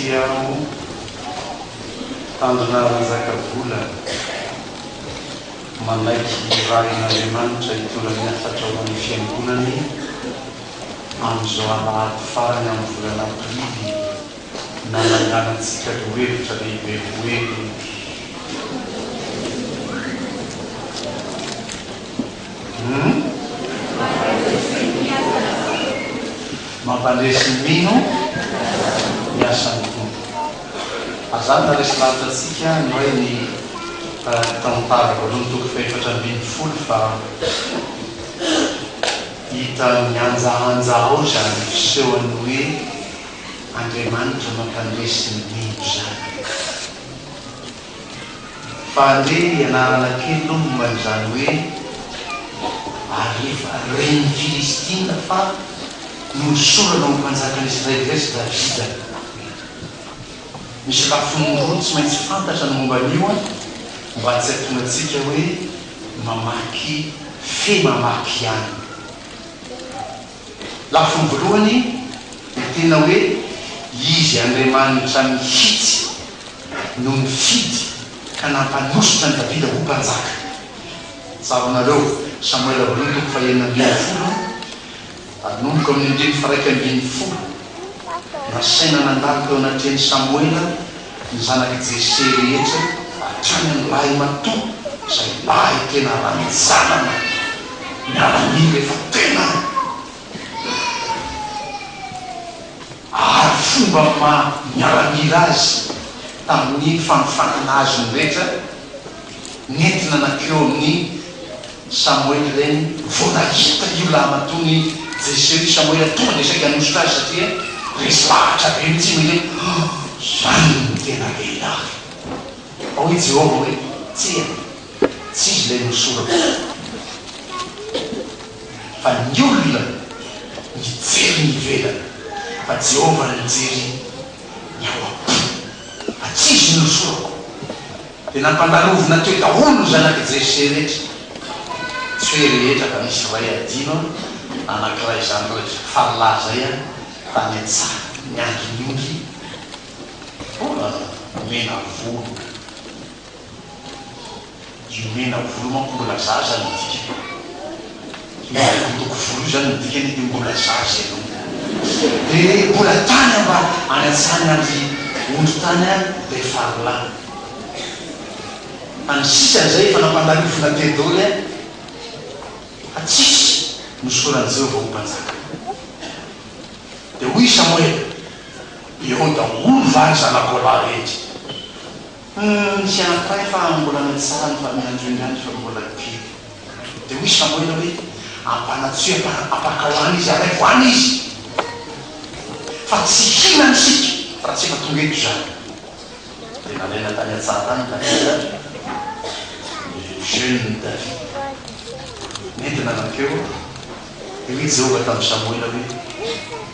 Kristy aho, Tandrina Ranjakavola, manaiky hirahin'Andriamanitra hitondra ny hafatra ho an'ny Fiangonany amin'izao alahady farany amin'ny volana Aprily nananganantsika lohevitra lehibe hoe. Mampandresy ny mino ny asan'ny Tompo. Ary izany naharesy lahatra antsika ny hoe ny tantara voalohany toko fahefatra ambin'ny folo fa hita mihanjahanja ao izany fisehon'ny hoe Andriamanitra mampandresy ny mino izany. Fa andeha hianarana kely aloha momba an'izany hoe ary efa ren'ny Filistina fa nohosorana ho mpanjakan'i Israely indray ry Davida. Misy lafiny roa tsy maintsy fantatra ny momba an'io an, mba tsy hahatonga antsika hoe mamaky fe mamaky ihany. Lafiny voalohany dia tena hoe Izy Andriamanitra mihitsy no nifidy ka nampanosotra an'i Davida ho mpanjaka. Tsaroanareo, Samoela voalohany toko fahenina ambin'ny folo, anomboka amin'ny andininy faha-iraika ambin'ny folo, Nasaina nandalo teo anatrehan'i Samoela ny zanak'i Jese rehetra hatrany amin'ny lahimatoa izay lahy tena ranjanana miaramila efa tena ary fomba maha miaramila azy tamin'ny fanofanana azy ny rehetra nentina nankeo amin'ny Samoela ireny vao nahita io lahimatoa ny Jese io i Samoela tonga dia saika hanosotra azy satria resy lahatra be mihitsy i hoe izany no tena lehilahy. Fa hoy Jehovah hoe, Tsia, tsy izy ilay nosorako, fa ny olona nijery ny ivelany, fa Jehovah nijery ny ao am-po, fa tsy izy no nosorako. Dia nampandalovina teo daholo ny zanak'i Jese rehetra, tsy hoe rehetra fa nisy iray adino an, anankiray izany ry Farlahy izay an, tany an-tsaha niandry ny ondry, mbola mena volo. Io mena volo manko mbola zaza no dikany. Io lokoloko volo io izany no dikany hoe mbola zaza ianao. Dia mbola tany amba any an-tsaha niandry ondry tany an ilay Farlahy. Fa ny sisa izay efa nampandalofina teo daholo an, fa tsisy nosoran'i Jehovah ho mpanjaka. Dia hoy i Samoela, Eo daholo va ny zanakao lahy rehetra? Humm, nisy anankiray fa mbola any an-tsaha ny fa miandry ondry any fa mbola kely. Dia hoy Samoela hoe, Ampanatsoy ampakao any izy, alaivo any izy, fa tsy hihinana isika raha tsy efa tonga eto izany. Dia nalaina tany an-tsaha tany Davida, le jeune David. Nentina nankeo, dia hoy Jehovah tamin'i Samoela hoe,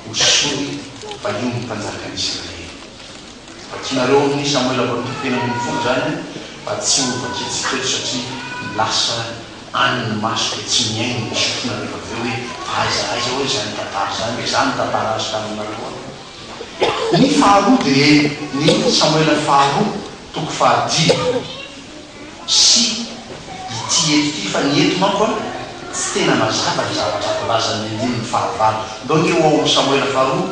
Hosory fa io no mpanjakan'i Israely. Vakinareo amin'ny Samoela voalohany toko 16 izany fa tsy ho vakintsika eto satria lasa any ny maso dia tsy mihaino ny sofina rehefa avy eo hoe fa aiza aiza hoe izany tantara izany, dia izaho nitantara azy taminareo aho. Ny faharoa dia ny Samoela faharoa toko fahadimy sy ity eto ity fa ny eto manko an tsy tena mazava ny zavatra voalazan'ny andininy fahavalo. Ndao nge ho ao amin'ny Samoela faharoa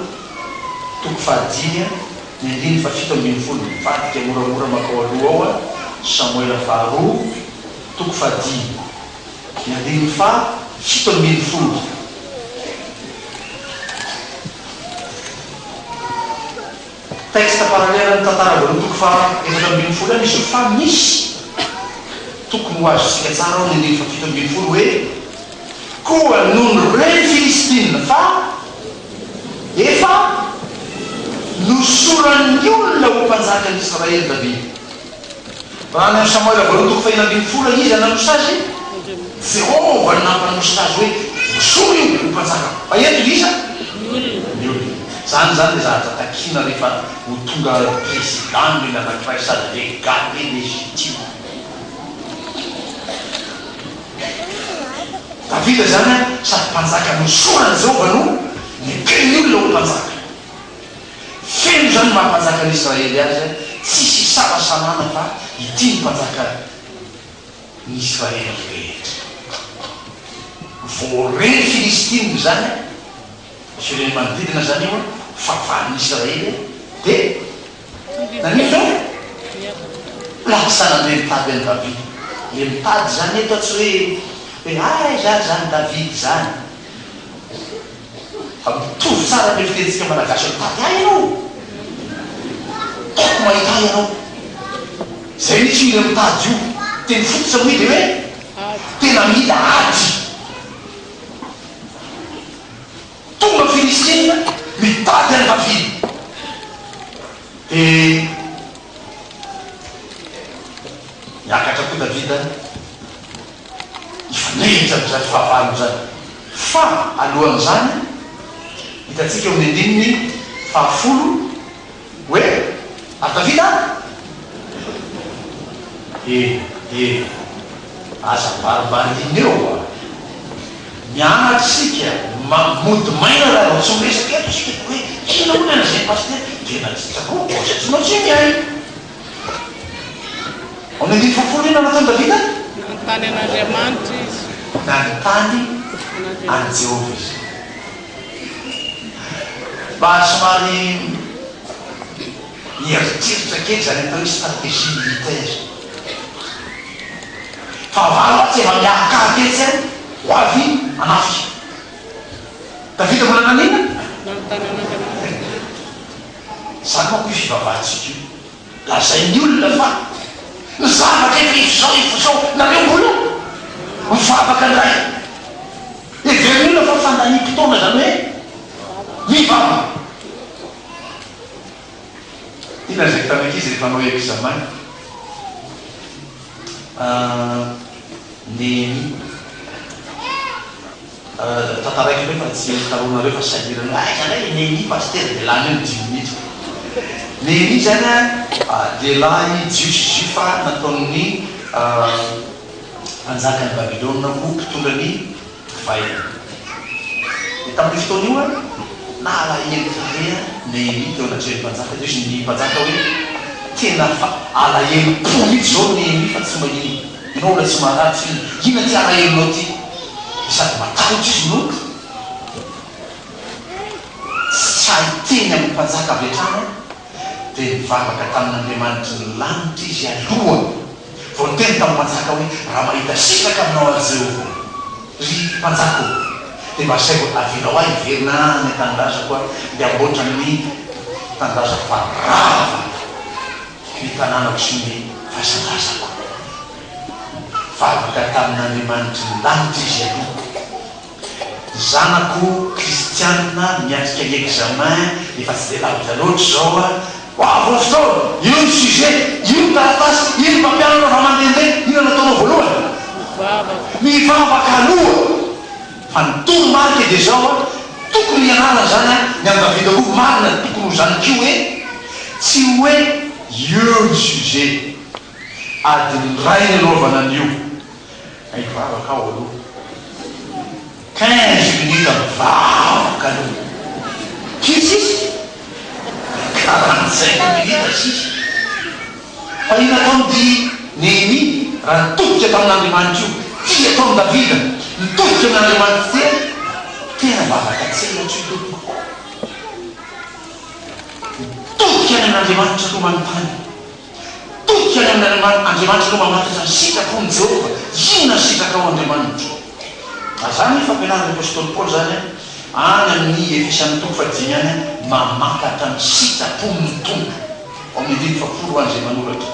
toko fahadimy an ny andininy fahafito ambin'ny folo mivadika moramora makao aloha ao an Samoela faharoa toko fahadimy ny andininy faha-17. Texte parallèle ny tantara voalohany toko faha 14 ihany izy io fa misy tokony ho azontsika tsara ao ny andininy faha 17 hoe, Koa nony ren'ny Filistina fa efa nosoran'ny olona ho mpanjakan'i Israely Davida. Raha any amin'ny Samoela voalohany toko fahenina ambin'ny folo, iza nanosotra azy? Jehovah no nampanosotra azy hoe, Hosory io ho mpanjaka. Fa eto iza? Ny olona. Izany izany ilay zavatra takiana rehefa ho tonga président ny olona anankiray sady légal et légitime. Davida izany sady mpanjaka nosoran'i Jehovah no neken'ny olona ho mpanjaka. Feno izany ny maha mpanjakan'i Israely azy, tsisy isalasalana fa ity ny mpanjaka ny Israely rehetra. Voare ny Filistina izany, ny firenena manodidina izany io, fahavalon'i Israely, dia naninona izao? Lasa nandeha nitady an'i Davida. Ilay mitady izany eto tsy hoe hoe aiza ary izany Davida izany. Fa mitovy tsara amin'ilay fitenintsika malagasy hoe mitady ahy ianao! Ataoko mahita ahy ianao! Izay mihitsy io ilay mitady io. Teny fototra moa dia hoe tena mila ady. Tonga Filistina mitady an'i Davida. Dia niakatra koa Davida. Hifanehitra amin'izany fahavalo izany. Fa alohan'izany, hitantsika eo amin'ny andininy fahafolo hoe, Ary Davida dia, dia, aza ambarimbarina eo a! Mianatra isika, ma, mody maina raha vao tsy miresaka eto isika dia hoe, inona moa ny an'izay pasitera? Tena tsy tsaroako, aza tsy maintsy mihaino. Ao amin'ny andininy fahafolo inona no nataon'i Davida? Nanontany an'Andriamanitra izy. Nanontany an'i Jehovah izy. Mba somary mieritreritra kely izany atao hoe stratégie militaire. Fahavalo atsy efa miahakahaka etsy an, ho avy hanafika. Davida mbola naninona? Nanontany an'Andriamanitra. Izany manko io fivavahantsika io. Lazain'ny olona fa ny zavatra efa izao efa izao, nareo mbola mivavaka indray. Heverin'ny olona fa fandaniam-potoana izany hoe mivavaka. Ity lazaiko tamin'ny ankizy rehefa hanao examen. Nehemia. Tantaraiko indray fa tsy tsaroanareo fa sahirana hoe aiza indray i Nehemia pasitera dia lany eo ny dimy minitra. Nehemia izany lehilahy jiosy jifa nataon'ny mpanjakan'i Babylona ho mpitondra ny divay. Dia tamin'io fotoana io nalahelo tarehy Nehemia teo anatrehan'ny mpanjaka dia hoy ny mpanjaka hoe tena fa alahelo-po mihitsy izao Nehemia fa tsy maninona. Ianao olona tsy marary tsy inona. Inona ity alahelonao ity? Dia sady matahotra izy no tsy sahy hiteny amin'ny mpanjaka avy hatrany dia nivavaka tamin'Andriamanitry ny lanitra izy aloha vao niteny tamin'ny mpanjaka hoe, Raha mahita sitraka aminao àry Jehovah, ry mpanjaka ô, dia mba asaivo avelao ahy hiverina any an-tanindrazako aho, dia hamboatra ny tanindrazako fa rava ny tanànako sy ny fasan-drazako. Nivavaka tamin'Andriamanitry ny lanitra izy aloha. Zanako kristianina miatrika ny examen efa tsy dia lavitra loatra izao a! Ho avy ny fotoana! Io ny sujet, io ny taratasy, io ny mpampianatra fa mandehandeha, inona no ataonao voalohany? Mivavaka. Mivavaka aloha! Fa ny toromarika dia izao a, tokony hianarana izany a, ny an'i Davida koa marina tokony ho izany koa hoe, tsy hoe io ny sujet, adiny iray ny anaovana an'io, Hivavaka aho aloha. 15 minutes mivavaka aloha. Firy sisa? 45 minutes sisa. Fa inona ataon'i Nehemia raha nitodika tamin'Andriamanitra io? Ty ataon'i Davida, nitodika amin'Andriamanitra ty e! Tena vavaka tselatra io tompoko. Mitodika any amin'Andriamanitra aloha manontany. Todika any amin' Andriamanitra no mamantatra ny sitrapon'i Jehovah. Inona ny sitrakao, Andriamanitro? Ary izany ny fampianaran'ny apostoly Paoly izany any amin'ny Efesiana toko fahadimy any, mamantatra ny sitrapon'ny Tompo. Ao amin'ny andininy fahafolo ho an'izay manoratra.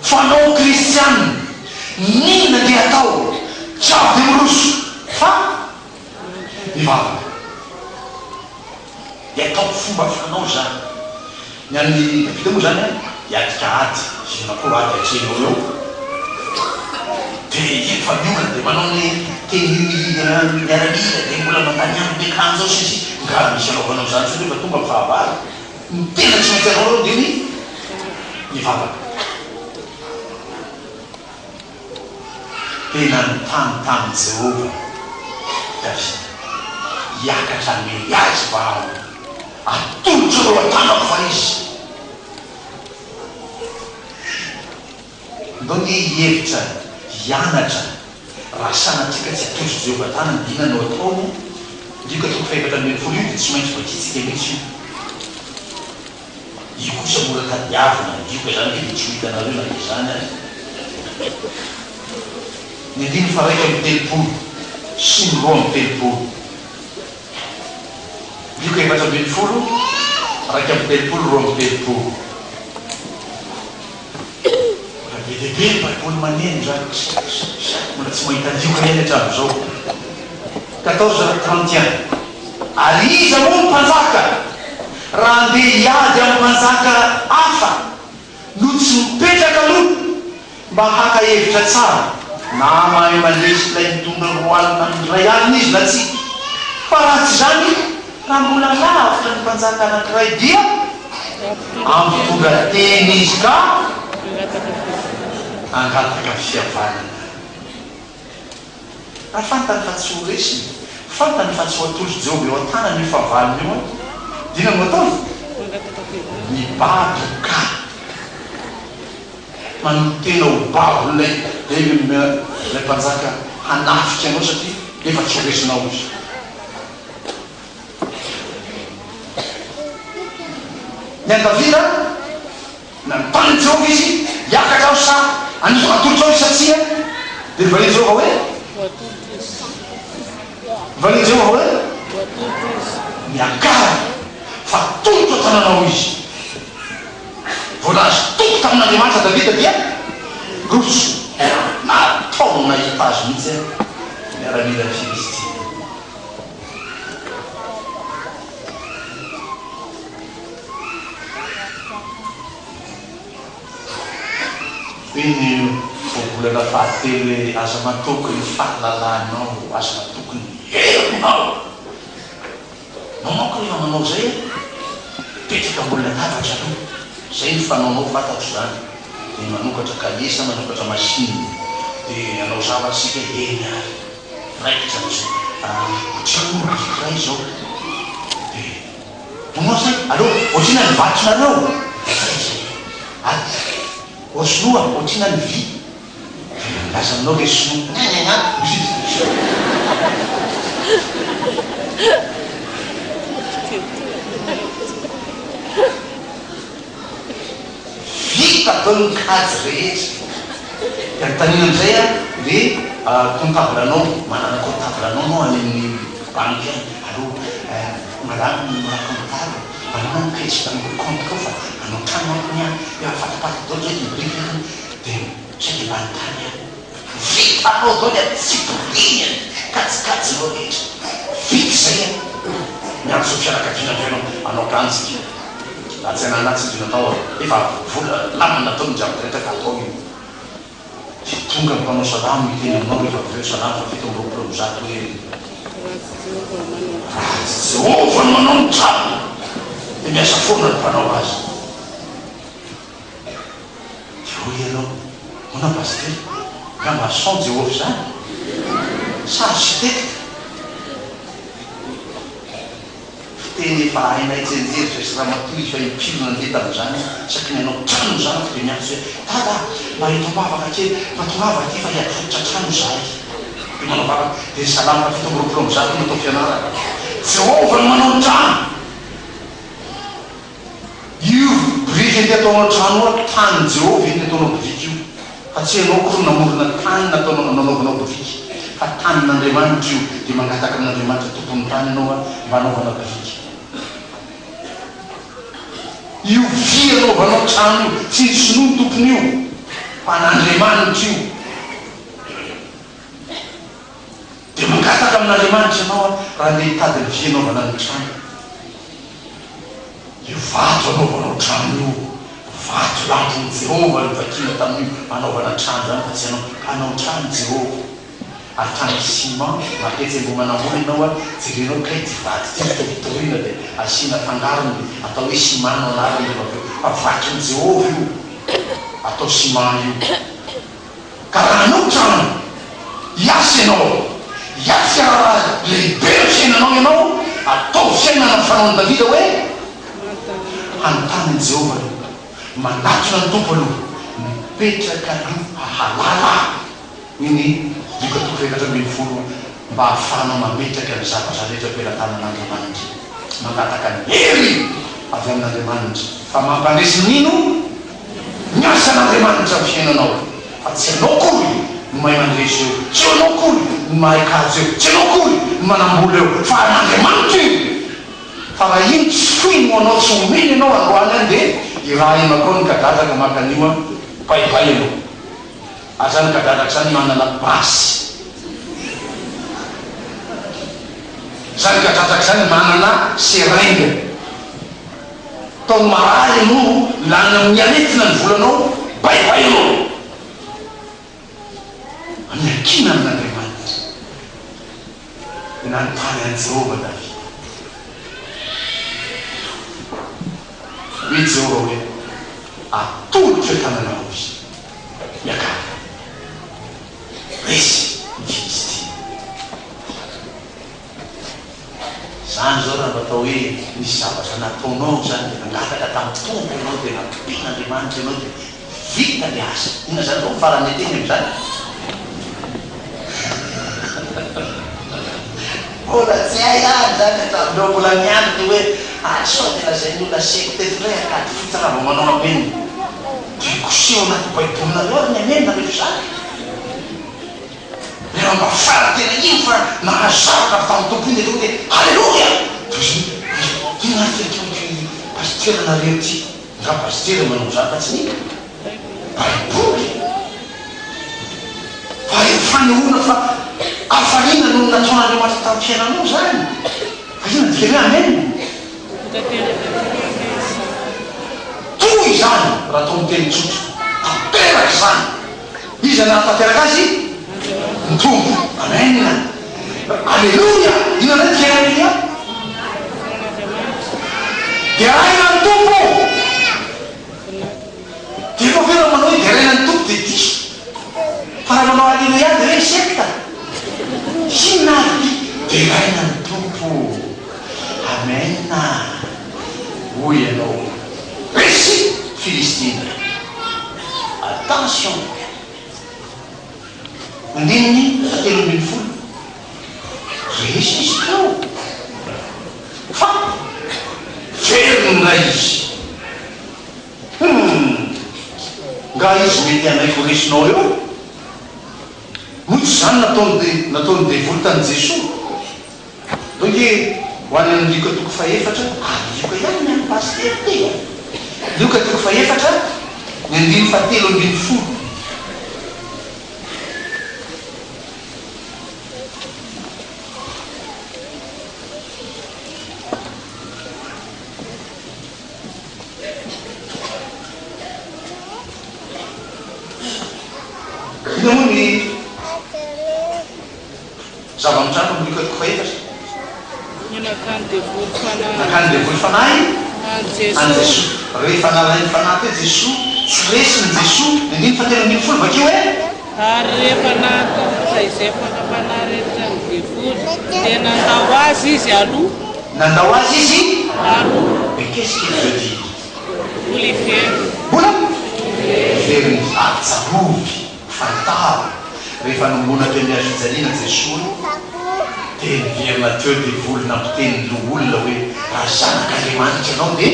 Fanao kristiana, n'inona ndeha atao, tsy avy dia miroso, fa mivavaka. Dia ataoko fomba fanao izany. Ny an'i Davida moa izany an, hiatrika ady, inona koa ady atrehinao eo? Dia efa miomana dia manao ny tenue miaramila, dia mbola mandany andro miakanjo ao sy ny sisa. Nga misy anaovanao izany intsony rehefa tonga ny fahavalo? Ny tena tsy maintsy atao aloha dia ny mivavaka. Dia nanontany tamin'i Jehovah i Davida, Hiakatra hamely azy va aho? Atolotrareo an-tanako va izy? Ndao anie hihevitra hianatra raha sanatria ka tsy atolotr'i Jehovah tanana, inona no ataony? Lioka toko faha-14 io dia tsy maintsy vakintsika mihitsy io. Io kosa mora tadiavina, Lioka izany ange dia tsy ho hitanareo na dia izany aza. Ny andininy faha-31 sy ny 32. Lioka 14, 31, 32. Mbola be dia be ny Baiboly maneno izany. Mbola tsy mahita lioka ihany hatramin'izao. Quatorze trente un. Ary iza moa ny mpanjaka raha handeha hiady amin'ny mpanjaka hafa no tsy mipetraka aloha mba haka hevitra tsara na mahay mandresy ilay mitondra 20 amin'ny 1000 izy na tsia? Fa raha tsy izany, raha mbola lavitra ny mpanjaka anankiray dia hampitondra teny izy ka hangataka fihavanana. Raha fantany fa tsy ho resiny, fantany fa tsy ho atolotr'i Jehovah eo an-tanany io fahavalony io, dia inona no ataony? Mibaby ka manolo-tena ho babon'ilay ilay mpanjaka hanafika anao satria efa tsy ho resinao izy. Ny an'i Davida, nanontany an'i Jehovah izy, Hiakatra aho sa hanizaka atolotra aho izy sa tsia? Dia novalian'i Jehovah hoe, Novalian'i Jehovah hoe, Miakara, fa atolotro an-tananao izy. Vao nahazo toky tamin'Andriamanitra Davida dia roso. Nataony nahita azy mihitsy ny miaramilan'ny Filistina. Hoy ny voambolana fahatelo hoe, Aza matoky ny fahalalanao, aza matoky ny herinao. Nao manko rehefa manao izay an, mipetraka ambony latabatra aloha, izay ny fanaonao fantatro izany, dia manokatra kahie sa manokatra machine, dia hanao zavatra isika, eny ary. Raikitra ny zo. Otrino moa ny iray izao dia Moa zay aleo otrina ny vatonareo zay zay ary ô sinoa otrina ny vy dia milaza aminao le sinoa gna gna gna Vita daholo ny kajy rehetra. Dia anontaniana amin'izay a, le comptable anao, manana comptable anao anao any amin'ny banky any, allo madame la comptable, manana ny caisse ny compte ko fa hanao trano manko ny ahy, efa fatapatako daholo zay ny biriky any, dia sao dia mba anontany aho. Vitanao daholo ny antsipiriany kajikajinao rehetra. Vita izay a! Miantso ny fianakaviana indray ianao, hanao trano tsika. Raha tsy ananà tsy indrindra atao e! Efa vola lamina daholo ny zavatra rehetra ka atao io. Dia tonga ny mpanao salamo hiteny aminao rehefa avy eo salamo faha 127 hoe, Raha tsy Jehovah no manao ny trano, dia miasa foana ny mpanao azy. Dia hoy ianao, Ahoana Pasitera? Nga maçon Jehovah izany? Sa architecte? Fiteny efa hainay tsianjery izay sy ramatoa efa impiry nandeha tamin'izany isaky ny hanao trano ny zanako dia miantso hoe dada a! mba ento am-bavaka kely mba tongava aty fa hiady fototra trano izahay dia manao vavaka dia ny salamo faha 127 no atao fianarana Jehovah no manao ny trano Io biriky ety ataonao trano io a, tanin'i Jehovah ety ataonao biriky io, fa tsy ianao akory namorona tany nataonao nanaovanao biriky, fa tanin'Andriamanitra io, dia mangataka amin'Andriamanitra tompon'ny tany ianao a, mba hanaovana biriky. Io vy anaovanao trano io, tsy ny sinoa no tompon'io, fa an'Andriamanitra io. Dia mangataka amin'Andriamanitra ianao a, raha andeha hitady ny vy anaovana ny trano. Io vato anaovanao trano io, vato lampin'i Jehovah no vakiana tamin'io anaovana trano izany fa tsy ianao. Mpanao trano Jehovah. Ary trano ciment, mampihetsy Ambohimanambola ianao a, jerenao kay ity vato ity torotoroina dia asiana fangarony dia atao hoe ciment no anarany rehefa avy eo. Fa vaton'i Jehovah io atao ciment io. Ka raha hanao trano, hiasa ianao, hiatrika raharaha lehibe amin'ny fiainanao ianao, ataovy fiainana ny fanaon'i Davida hoe. hanontany an'i Jehovah aloha. Manatona ny Tompo aloha. Mipetraka aloha hahalala. Hoy ny Lioka toko 14, mba hahafahanao mametraka ny zavatra rehetra am-pelatanan'Andriamanitra. Mangataka ny hery avy amin'Andriamanitra, fa mampandresy ny mino ny asan'Andriamanitra amin'ny fiainanao, fa tsy ianao akory no mahay mandresy eo, tsy ianao akory no mahay kajy eo, tsy ianao akory no manam-bola eo, fa an'Andriamanitra io. Fa raha iny tsy foiny ho anao, tsy omeny ianao androany any dia irahiny makao ny kadradraka maka an'io an, bye bye ianao. Ary zany kadradraka zany manana basy. Zany kadradraka zany manana seringue. Ataony marary ianao, lany amin'ny aretina ny volanao, bye bye ianao. Miankina amin'Andriamanitra. Dia nanontany an'i Jehovah Davida. Hoy i Jehovah hoe, Atolotro an-tananao izy. Miakara. Resy ny Filistina. Izany izao raha mba atao hoe nisy zavatra nataonao izany dia nangataka tamin'ny Tompo ianao dia nampian'Andriamanitra ianao dia vita ilay asa. Inona izany izao ny farany teny amin'izany? Mbola tsy hay ihany izany hatramin'ireo mbola miandry ny hoe ary sao dia lazain'ny olona secte eto indray Ankadifotsy raha vao manao amen. Dia koseho anaty baibolinareo ary ny amen rehefa izany. Rehefa mba faly tena iny fa nahazo zavatra avy tamin'ny Tompo iny dia tonga dia Aleloia! Dia hoy izy hoe inona ary ity ataon'ity pasitera nareo ity? Nga pasitera manao izany fa tsy ny baiboly? Fa io fanehoana fa hafaliana noho ny nataon'Andriamanitra tamin'ny fiainanao izany. Fa inona ny dikany hoe amen? Tanteraka tokoa ange izany. Toy izany raha atao miteny tsotra. Tanteraka izany. Iza nahatanteraka azy? Ny Tompo. Amen. Aleloia! Inona indray ny dikany aleloia? Deraina ny Tompo! Dia ianao ve raha manao hoe deraina ny Tompo dia diso? Fa raha manao aleloia dia hoe secte? Inona ary ity? Deraina ny Tompo! Amen! Hoy ianao. Resy Filistina. Attention! Andininy fahatelo ambin'ny folo. Resy izy teo. Fa very indray izy. Humm! Nga izy mety hanaiky ho resinao eo? Moa tsy izany nataon'ny nataon'ny devoly tamin'i Jesoa? Donc ho any amin'ny Lioka toko fahefatra, ary Lioka ihany ny an'i Pasitera ity a! Lioka toko fahefatra, ny andininy fahatelo ambin'ny folo. Inona moa ny zava-mitranga amin'ny Lioka toko fahefatra? Ny nakan'ny devoly fanahy. Nakan'ny devoly fanahy an'i an'i Jesoa. Jesoa. Rehefa nalain'ny fanahy teo Jesoa, tsy resiny Jesoa. Ny andininy fahatelo ambin'ny folo, vakio hoe. Ary rehefa nahatohitra izay fakam-panahy rehetra ny devoly, dia nandao azy izy aloha. Nandao azy izy aloha. Mais qu'est-ce qu'il veut dire? Mbola hiverina. Mbola hiverina izy. Ary tsarovy, fantaro, rehefa nongona teo amin'ny hazo fijaliana Jesoa, dia niverina teo devoly nampiteny ny loholona hoe, raha zanak'Andriamanitra ianao dia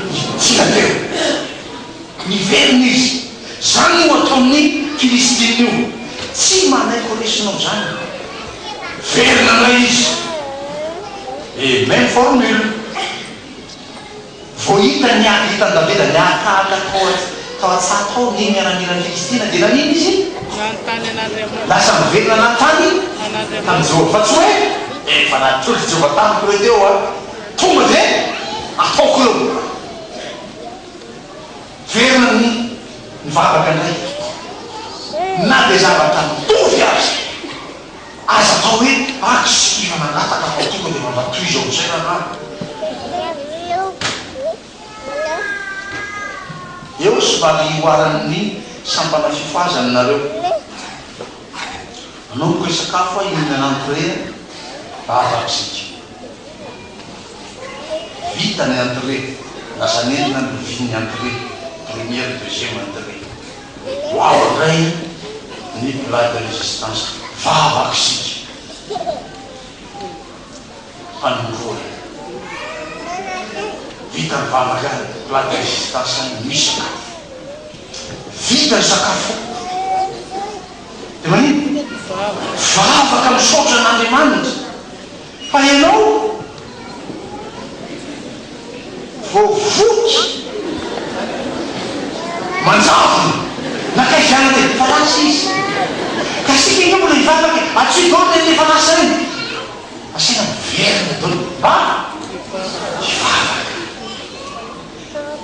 midina teo. Niverina izy. Zany no ataon'ny Filistina io. Tsy manaiky ho resinao zany. Verina ndray izy. Et même formule. Vao hita ny hitan'i Davida nihakahaka tao tao an-tsaha tao ny miaramilan'ny Filistina dia nanino izy? Nanontany an'Andriamanitra. Lasa niverina nanontany An'Andriamanitra. tamin'i Jehovah. Fa tsy hoe efa natolotr'i Jehovah tamiko ireo teo an, tonga dia ataoko ireo. Verina ny mivavaka indray na dia zavatra mitovy aza. Aza atao hoe ah tsy efa nangataka fa tonga dia mba tohizo amin'izay raharaha. Eo somary ihoaran'ny sampana fifohazana nareo. Manomboka hisakafo aho hihinana entrée vavaka isika. Vita ny entrée. Lasa nentina ny lovian'ny entrée, première, deuxième entrée. Ho ao indray ny plat de résistance. Vavaka isika. Fanondroana. Vita ny vavaka, plat de résistance, misy sakafo. Vita ny sakafo. Dia maninona? Vavaka misaotra an'Andriamanitra. Fa ianao vao voky manjavona nankaiza ihany dia efa lasa izy. Ka isika ange mbola hivavaka e! Antsoy daholo ireny efa lasa ireny. Asaina miverina daholo mba hivavaka.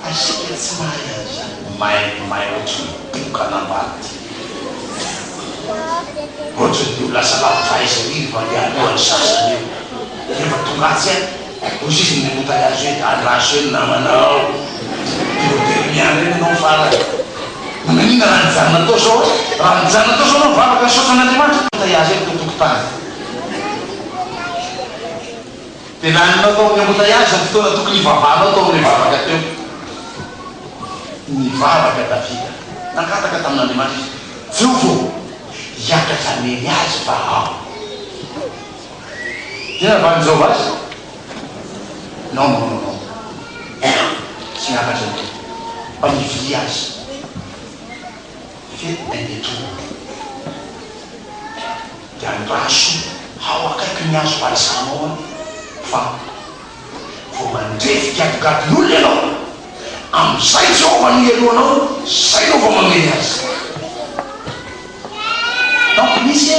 Fa isika tsy mahay an'izany. Maimay ohatry ny boka an'Ambadidia. Ohatry ny ho lasa lavitra aiza iry fa andeha alohan'ny sasany eo. Rehefa tonga atsy an, hoy izy ny embouteillage hoe andraso eo ny namanao. Dia voatery miandry eny ianao farany. Na maninona raha nijanona tao zao an? Raha nijanona tao zao ianao nivavaka nisaotra an'Andriamanitra, embouteillage eny teo tokotany. Dia laninao tao amin'ny embouteillage ny fotoana tokony hivavahanao tao amin'ilay vavaka teo. Nivavaka Davida. Nangataka tamin'Andriamanitra izy, Jehovah ô, hiakatra hamely azy va aho? Inona no navalin'i Jehovah azy? Non, non, non, non. Tsy miakatra ianao, fa mivilia azy. Fais un détour. Dia andraso ao akaikin'ny hazo balsamo ao an, fa vao mandre figadogadon'olona ianao, amin'izay Jehovah no hialoha anao, izay ianao vao mamely azy. Donc misy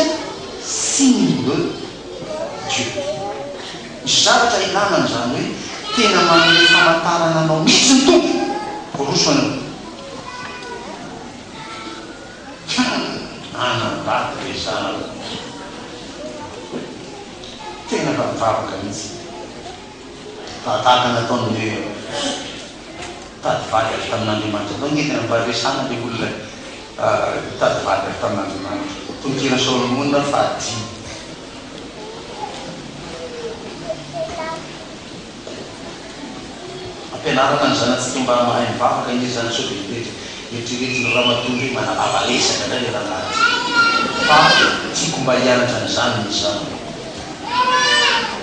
signe de Dieu. Misy zavatra ilana an'izany hoe tena manome famantarana anao mihitsy ny Tompo vao roso anao. Anambady ve zany? Tena efa mivavaka mihitsy. Fa tahaka ny nataon'ny nitady vady avy tamin'Andriamanitra. Atao ange tena mba resahana ilay olona nitady vady avy tamin'Andriamanitra. Tononkira Solomona fahadimy. Ampianarana ny zanatsika mba mahay mivavaka anie zany sao dia mipetra eritreretin'ny ramatoa ndray manalava resaka ndray le rangahy ty fa tiako mba hianatra an'izany ny zanako.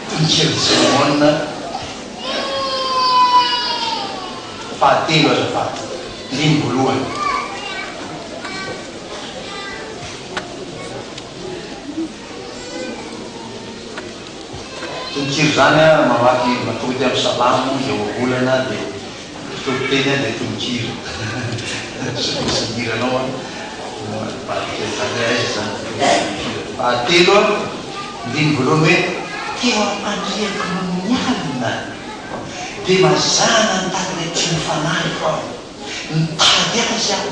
Tononkira Solomona fahatelo azafady, andininy voalohany. Tononkira izany an, mamaky matory amin'ny salamo dia ohabolana dia mpitoriteny an dia tononkira. Sao misy mihira anao an, mivadika izany hoe aiza izany tononkira. Fahatelo an, andininy voalohany hoe, Teo am-pandriako nony ny alina, dia mazàna nitady ilay tian'ny fanahiko aho, nitady azy aho,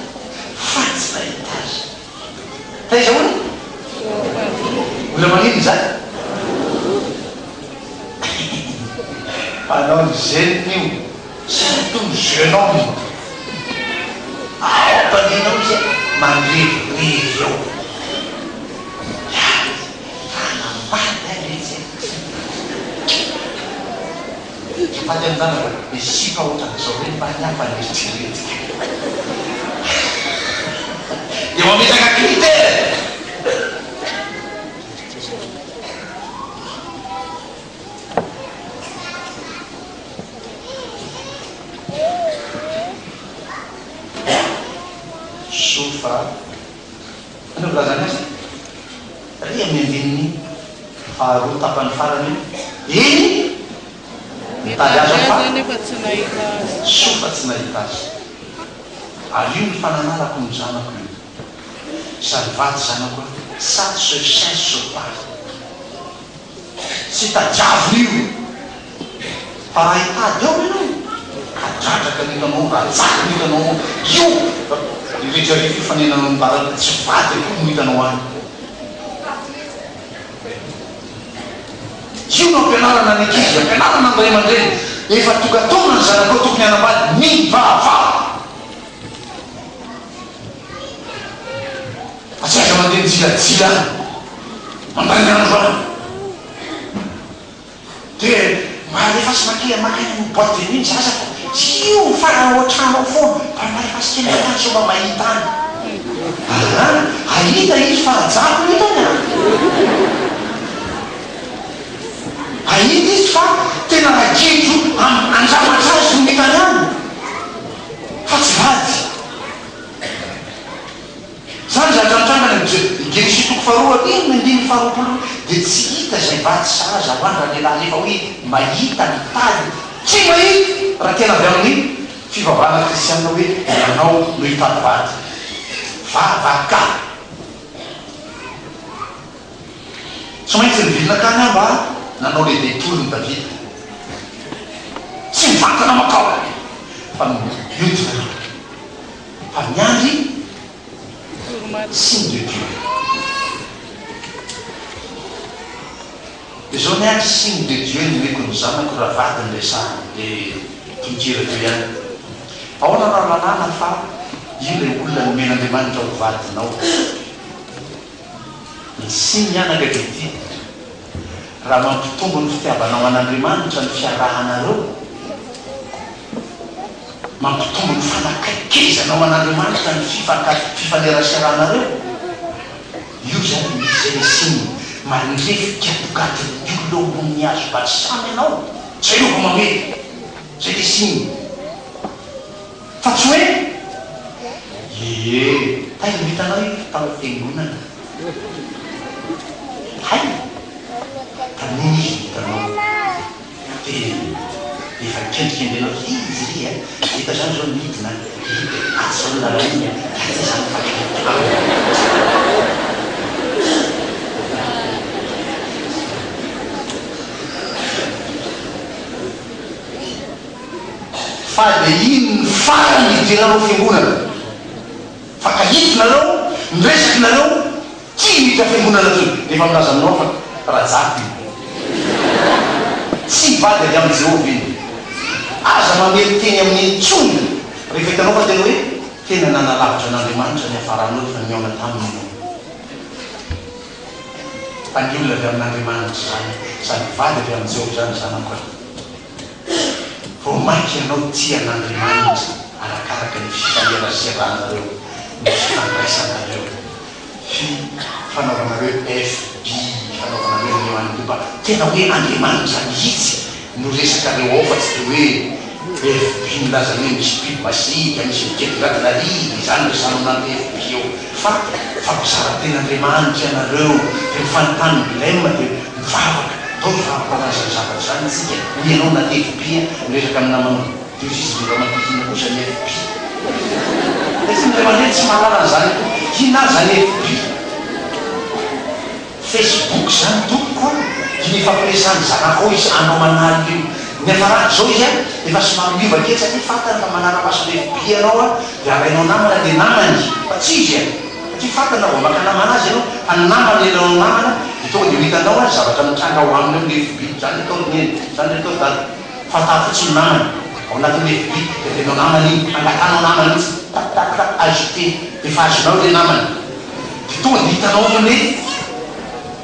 fa tsy nahita azy. Taiza hono? Mbola maninona izany? Mpanao ny jeune io, surtout ny jeune homme. Ao am-pandriana ao izy mandrevirevy ao. Ya, hanambady aho letsy a. Azafady amin'izany fa be sipa ohatran'izao ireny va ny ahy fa nieritreretiko. Dia mametraka critère. Soa fa inona no filazany azy? Ry amin'ny andininy faharoa tapany farany hoe, Eny, nitady azy aho fa soa fa tsy nahita azy. Ary io ny fananarako ny zanako io. Izany vady zanako a, ça se cherche pas. Tsy tadiavina io. Fa raha hitady ao ianao, kadradraka ny hitanao, rajako ny hitanao ao, io rehetra rehetra ifanenanao ny baraka tsy vady akory no hitanao any. Io no ampianarana ny ankizy, ampianarana ny ray aman-dreny. Efa tonga taona ny zanakao tokony hanambady, mivavaha. Fa tsy aza mandeha mijilajila any, mandany andro any. Dia mba alefaso makea maka any amin'ny boite de nuit ny zaza fa. Io fa ao an-trano ao foana, mba alefaso kely any sao mba mahita any. Aa, hahita izy fa rajako no hitany an! Hahita izy fa tena ragidro handramatra azy no hitany any, fa tsy vady. Izany zavatra nitranga any amin'ny Genesisy toko faharoa andininy andininy faharoapolo dia tsy hita izay vady sahaza ho an-dralehilahy nefa hoe mahita mitady tsy mahita raha tena avy amin'ny fivavahana kristianina hoe ianao no hitady vady. Vavaka. Tsy maintsy nivilina nankany aho mba nanao le détour ny Davida. Tsy mivantana mankao fa mihodina. Fa miandry signe de Dieu. Dia zao ny ahy signe de Dieu nomeko ny zanako raha vadiny resahana dia tononkira teo ihany. Ahoana raha lalàna fa io ilay olona nomen'Andriamanitra ho vadinao. Ny signe anaka dia ity, raha mampitombo ny fitiavanao an'Andriamanitra ny fiarahanareo, Mampitombo ny fanakaikezanao an'Andriamanitra ny fifanka fifaneraseranareo. Io izany misy izay le signe mandrefika bogadin'ny olona eo ambonin'ny hazo balsam ianao, zay aloha vao mamely. Zay le signe. Fa tsy hoe ee taiza no hitanao io tao am-piangonana. Hay! Tamin'iny izy no hitanao. Dia efa kendrikendrenao izy ry a! Eto zany zao midina ry dia atsy zao ny lalana iny a! Dia atsy zany fakana Fa dia iny ny farany nidiranao fiangonana. Fankahity nareo, miresaky nareo, Tsy miditra fiangonana intsony. Efa milaza aminao fa rajako io. Tsy vady avy amin'i Jehovah iny. Aza mamely teny amin'iny intsony rehefa hitanao fa tena hoe tena nanalavitra an'Andriamanitra niafaranao rehefa nihaona taminy ianao. Fa ny olona avy amin'Andriamanitra izany, izany vady avy amin'i Jehovah izany zanako a. Vao mainka ianao tia an'Andriamanitra arakaraka ny fifaneraseranareo, ny fifandraisanareo. Fy fanaovanareo FB fanaovanareo ny eo any mba tena hoe Andriamanitra mihitsy no resakareo ao fa tsy de hoe FB milaza hoe misy biby masiaka misy mikedradina ary izany resahanao anaty FB ao fa fampizara tena Andriamanitra ianareo de mifanontany blem de mivavaka ndao hivavaka ho an'izany zavatra izany tsika hoy ianao anaty FB miresaka amin'ny namanao Dia hoy izy mbola mampihina kosa ny FB. Nefa ny ray aman-dreny tsy mahalala an'izany akory. Inona ary izany FB? Facebook izany tompoko a! Iny ifampiresahan'ny zanakao izy andro aman'alina io. Niafarany izao izy a, efa somary miova kely satria fantany fa manara-maso ny FB ianao a, dia alainao namana dia namany, fa tsy izy a! Satria fantany raha vao maka namana azy ianao, fa ny namany alainao namana dia tonga dia ho hitanao a ny zavatra mitranga ao aminy ao amin'ny FB. Izany ry atao ry neny, izany ry atao ry dada. Fantaro fotsiny ny namana ao anatin'ny FB dia alainao namana iny, angatahanao namana mihitsy, tac tac tac, ajouter, dia efa azonao ilay namana. Dia tonga dia hitanao amin'ilay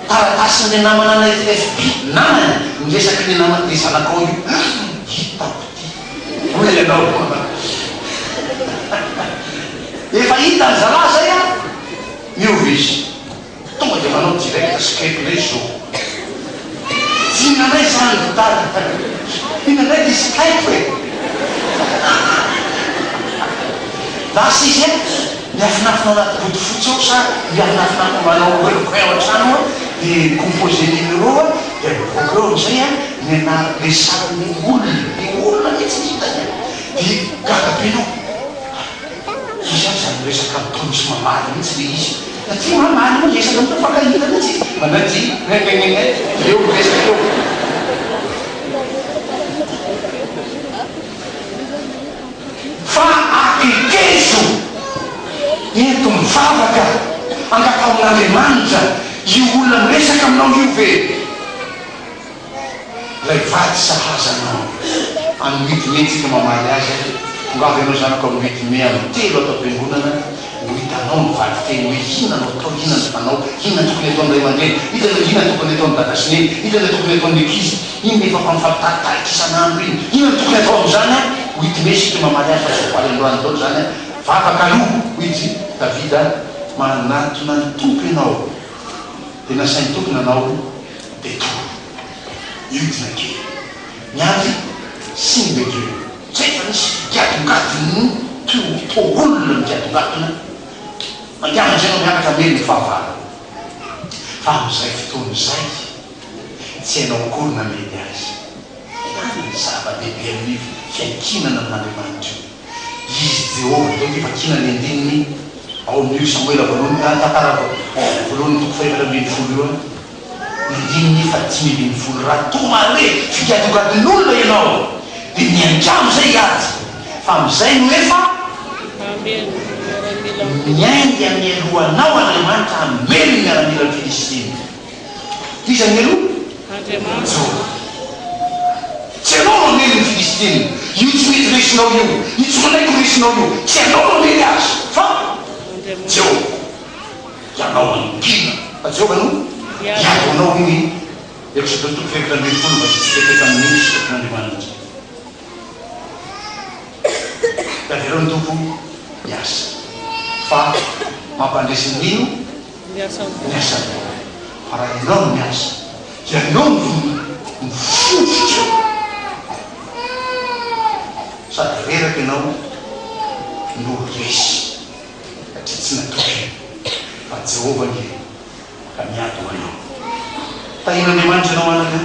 taratasin'ilay namana anay FB, namany, ny resak'ilay namana, ilay zanakao io, hitako ity, hoy ianao. Efa hitan'ny zalahy izay an, miova izy. Tonga dia manao direct skype ndray zo. Inona ndray zany ry dada? Inona ndray ty skype e? Lasa izy a, miafinafina ao anaty bodofotsy ao sa miafinafina manao recoin ao an-trano ao dia mi-composer numéro a, dia mivoaka eo amin'izay a ny anarana, le sarin'ny olona, le olona mihitsy no hitany a, dia gaga be enao. Izy aza miresaka mitony sy mamaly mihitsy le izy. Satria mamaly moa resaka mihitsy mifankahita mihitsy e. Manao ty ngengengenge eo miresaka eo. Fa akekezo ento mivavaka angataho amin'Andriamanitra io olona miresaka aminao io ve? Ilay vady sahaza anao. Amin'ny huit mai tsika mamaly azy a! Tongava ianao zanako amin'ny huit mai amin'ny telo ato am-piangonana ho hitanao ny valin-teny hoe inona no atao, inona no fanao, inona no tokony ataon'ny ray aman-dreny, inona inona no tokony ataon'i dada sy neny, inona no tokony ataon'ny ankizy, inona efa mifampitaritarika isan'andro iny, inona no tokony atao amin'izany a! Ho ity me isika mamaly azy fa tsy ho faly androany daholo izany an! Vavaka aloha, hoy i Davida, manatona ny Tompo ianao. Dia nasain'ny Tompo nanao détour. Hiodina kely. Miandry signe de Dieu. Tsy hay fa nisy figadongadon'ny toa olona migadongadona. Mandehana amin'izay ianao miakatra hamely ny fahavalo. Fa amin'izay fotoana izay, tsy hainao akory na mety azy. Any ny zava-dehibe amin'ny fiankinana amin'Andriamanitra io. Izy Jehovah, izao ity vakiana ny andininy ao amin'io Samoela voalohany, ah, tantara voalohany toko fahefatra ambinifolo io, ny andininy fahadimy ambinifolo. Raha toa mahare figadogadon'olona ianao, dia miaingà amin'izay hiady, fa amin'izay no efa Hamely ny miaramilan'ny miainga Filistina. mialoha anao Andriamanitra hamely ny miaramilan'ny Filistina. Iza mialoha? Andriamanitra. Jehovah. Tsy ianao no hamely ny Filistina. Io tsy mety resinao io. Io tsy manaiky ho resinao io. Tsy ianao no hamely azy, fa Andriamanitra. Jehovah. Ianao mangina, fa Jehovah no Hiady hiady ho anao, hoy ny Eksodosy toko fahefatra ambinifolo, vakintsika teto amin'ny sitrapon'Andriamanitra. Dia avelao ny Tompo hiasa, fa mampandresy ny mino Ny asan'ny ny Tompo. asan'ny Tompo. Fa raha ianao no miasa, ianao no mifofotra sady reraka ianao no resy, satria tsy natoky fa Jehovah ange ka miady ho anao. Tahian'Andriamanitra ianao anaka,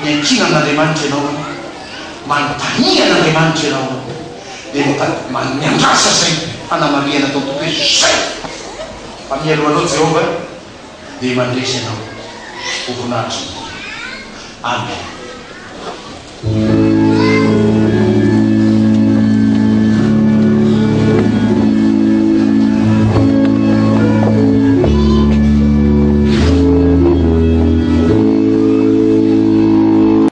miankina amin'Andriamanitra ianao, manontania an'Andriamanitra ianao, dia miandrasa izay fanamarihana ataon'ny Tompo hoe zay fa mialoha anao Jehovah dia mandresy anao ho voninahitry ny Tompo. Amen.